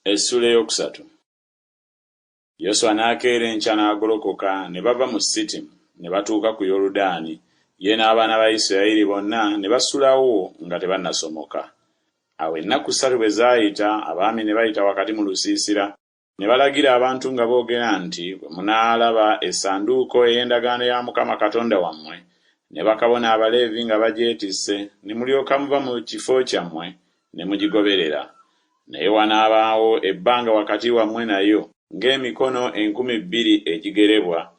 Essuula eyokusatu. Yoswa n'akeera enkya n'agolokoka, ne bava mu Sittimu, ne batuuka ku Yoludaani, ye n'abaana ba Isirayiri bonna ne basulawo nga tebannasomoka. Awo ennaku ssatu bwe zaayita, abaami ne bayita wakati mu lusiisira, ne balagira abantu nga boogera nti, Bwe munaalaba essanduuko ey'endagaano ya Mukama Katonda wammwe, ne bakabona Abaleevi nga bagyetisse, ne mulyoka muva mu kifo kyammwe ne mugigoberera. Naye wanaabaawo ebbanga wakati wammwe nayo ng'emikono 2000 egigerebwa,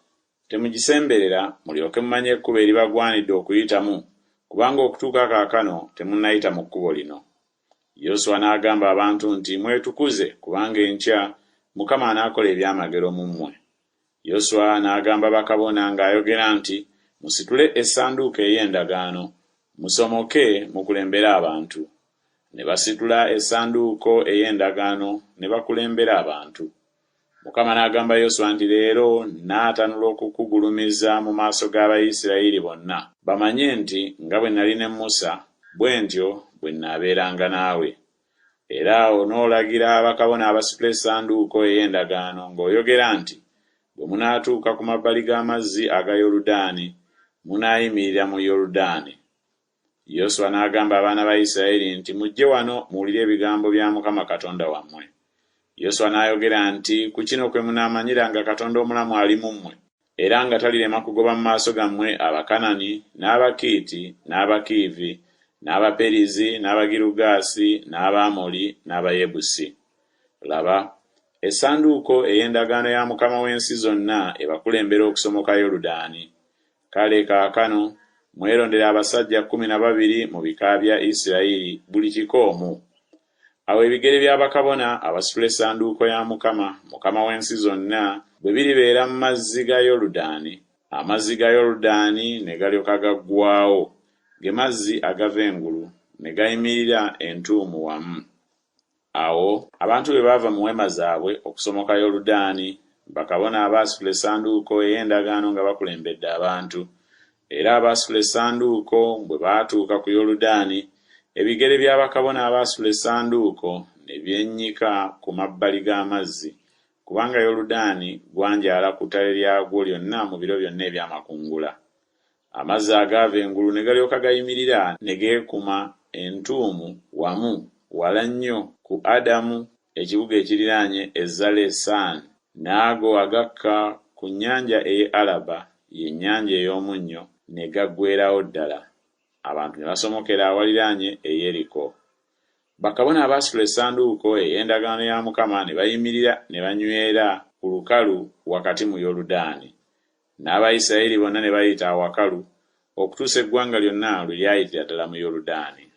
temugisemberera, mulyoke mumanye ekkubo eribagwanidde okuyitamu, kubanga okutuuka kaakano temunnayita mu kkubo lino. Yoswa n'agamba abantu nti, Mwetukuze, kubanga enkya Mukama anaakola ebyamagero mu mmwe. Yoswa n'agamba bakabona ng'ayogera nti, Musitule essanduuko ey'endagaano, musomoke mukulembere abantu. Ne basitula essanduuko ey'endagaano ne bakulembera abantu. Mukama n'agamba Yoswa nti, Leero nnaatanula okukugulumiza mu maaso g'Abayisirayiri bonna, bamanye nti nga bwe nnali ne Musa, bwe ntyo bwe nnaabeeranga naawe. Era onoolagira bakabona abasitula essanduuko ey'endagaano ng'oyogera nti, Bwe munaatuuka ku mabbali g'amazzi aga Yoludaani, munaayimirira mu Yoludaani. Yoswa n'agamba abaana ba Isirayiri nti, Mujje wano muwulire ebigambo bya Mukama Katonda wammwe. Yoswa n'ayogera nti, Ku kino kwe munaamanyira nga Katonda omulamu ali mu mmwe, era nga talirema kugoba mu maaso gammwe Abakanani, n'Abakiiti, n'Abakiivi, n'Abaperizi, n'Abagirugaasi, n'Abaamoli, n'Abayebusi. Laba, essanduuko ey'endagaano ya Mukama w'ensi zonna ebakulembera okusomoka Yoludaani. Kale kaakano mwerondere abasajja 12 mu bika bya Isirayiri, buli kika omu. Awo ebigere bya bakabona abasitula essanduuko ya Mukama, Mukama w'ensi zonna, bwe biribeera mu mazzi ga Yoludaani, amazzi ga Yoludaani ne galyoka gaggwaawo, ge mazzi agava engulu, ne gayimirira entuumu wamu. Awo abantu bwe baava mu weema zaabwe okusomoka Yoludaani, bakabona abaasitula essanduuko ey'endagaano nga bakulembedde abantu. Era abaasitula essanduuko bwe baatuuka ku Yoludaani, ebigere bya bakabona abaasitula essanduuko ne byennyika ku mabbali g'amazzi, kubanga Yoludaani gwanjaala ku ttale lyagwo lyonna mu biro byonna eby'amakungula. Amazzi agaava engulu ne galyoka gayimirira ne geekuma entuumu wamu wala nnyo ku Adamu, ekibuga ekiriraanye e Zalesani, n'ago agakka ku nnyanja ey'e Alaba, ye Nnyanja ey'Omunnyo, ne gaggweerawo ddala. Abantu ne basomokera awaliraanye e Yeriko. Bakabona abaasitula essanduuko ey'endagaano ya Mukama ne bayimirira ne banywera ku lukalu wakati mu Yoludaani. N'Abayisirayiri bonna ne bayita awakalu, okutuusa eggwanga lyonna lwe lyayitira ddala mu Yoludaani.